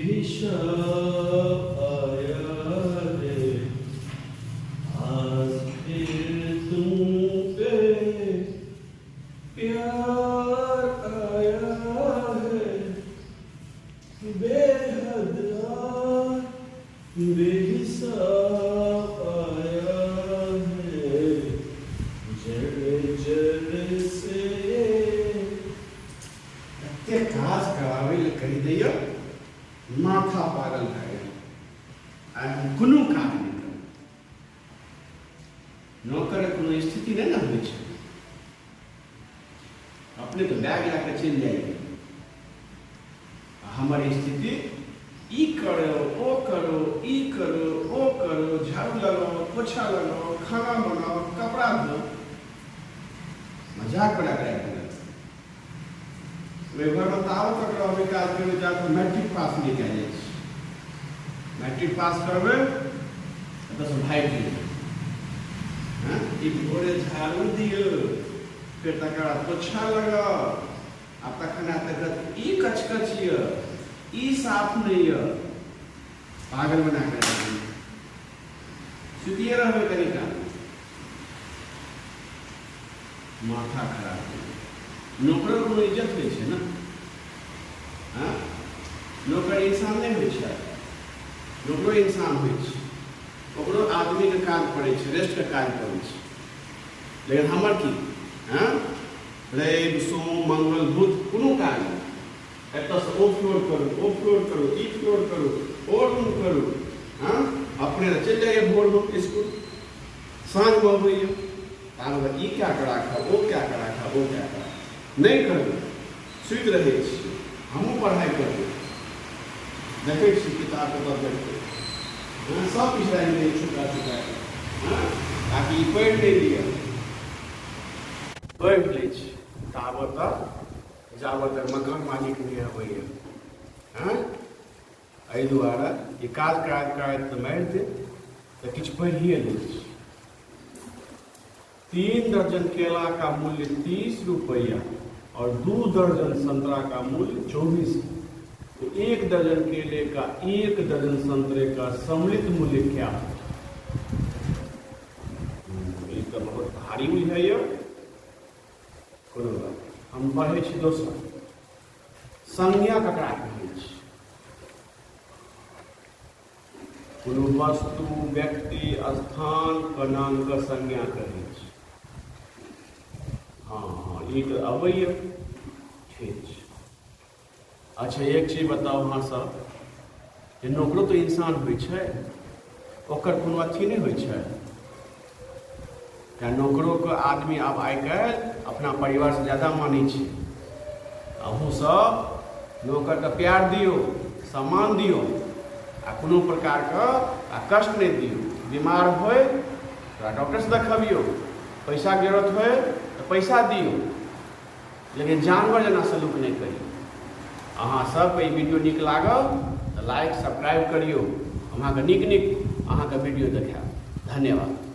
बेहिसाब आया है, आज फिर तुम पे प्यार आया है, बेहद और बेहिसाब आया है, जड़ जड़ से। एते काज कराबै लए कहि दैया, माथा पागल भए गेल। आइ हम कोनो काज नहि करब। नौकरके कोनो स्थिति नहि ने होइ छै, अपने तऽ बैग लए कऽ चलि जाइए आ हमर स्थिति ई करो ओ करो ई करो ओ करो, झाड़ू लगाओ, पोछा लगाओ, खाना बनाओ, कपड़ा धो, मजाक बना कऽ राखि देलक। ओहि घरमे ताबत तक रहबै काज करबै जाबत मैट्रिक पास नहि कए जाइ छी। मैट्रिक पास करबै एतऽसँ भागि जेबै। हँ, ई भोरे झाड़ू दियौ, फेर तकर बाद पोछा लगाउ, आ तखन आयत तऽ कहत ई कचकच यऽ, ई साफ नहि यऽ। पागल बना कऽ राखि देबै। सुतिए रहबै कनि काल, माथा खराब हो गेल। नौकरो कोनो इज्जत होइ छै ने? हँ, नौकर इंसान नहि होइ छै? नौकरो इंसान होइ छै, ओकरो आदमीके काज पड़ै छै, रेस्टके काज पड़ै छै। लेकिन हमर की? हँ, रवि सोम मंगल बुध कोनो काज नहि। एतऽसँ ओ फ्लोर करू, ओ फ्लोर करू, ई फ्लोर करू, ओ रूम करू। हँ, अपने तऽ चलि जाइए भोरमे इसकुल, साँझमे अबैए, ताबे ई कए कऽ राखब, ओ कए कऽ राखब, ओ कए कऽ राखब। नहि करबै, सुति रहै छी। हमहूँ पढ़ाइ करबै, देखै छी किताब कतऽ देखबै। हँ, सब किछु राखि दैए छुपा छुपा कऽ, हँ, ताकि ई पढ़ि नहि लिअ। पढ़ि लै छी ताबत तक जाबत तक मकान मालिक नहि अबैए। हँ, एहि दुआरे ई काज कराइत कराइत तऽ मारि देत, तऽ किछु पढ़िए लै छी। 3 दर्जन केला का मूल्य 30 रुपया और 2 दर्जन संतरा का मूल्य 24, तो 1 दर्जन केले का 1 दर्जन संतरे का सम्मिलित मूल्य क्या है? ई तऽ बहुत भारी बुझाइए। कोनो बात, हम पढ़ै छी दोसर। संज्ञा ककरा कहै छै? कोनो वस्तु, व्यक्ति, स्थान के नाम के संज्ञा कहै छै। हँ हँ, ई तऽ अबैए, ठीक छै। अच्छा, एक चीज बताउ अहाँ सब जे नौकरो तऽ इंसान होइ छै, ओकर कोनो अथी नहि होइ छै? तेँ नौकरोके आदमी आब आइ काल्हि अपना परिवारसँ ज्यादा मानै छै। अहूँसभ नौकरके प्यार दियौ, सम्मान दियौ आ कोनो प्रकारके आ कष्ट नहि दियौ। बीमार होय तऽ डॉक्टरसँ देखबियौ, पैसाके जरूरत होय तऽ पैसा दियौ, लेकिन जानवर जेना सलूक नहि करियौ। अहाँ सबके ई वीडियो नीक लागल तऽ लाइक सब्सक्राइब करियौ। हम अहाँके नीक नीक अहाँके वीडियो देखायब। धन्यवाद।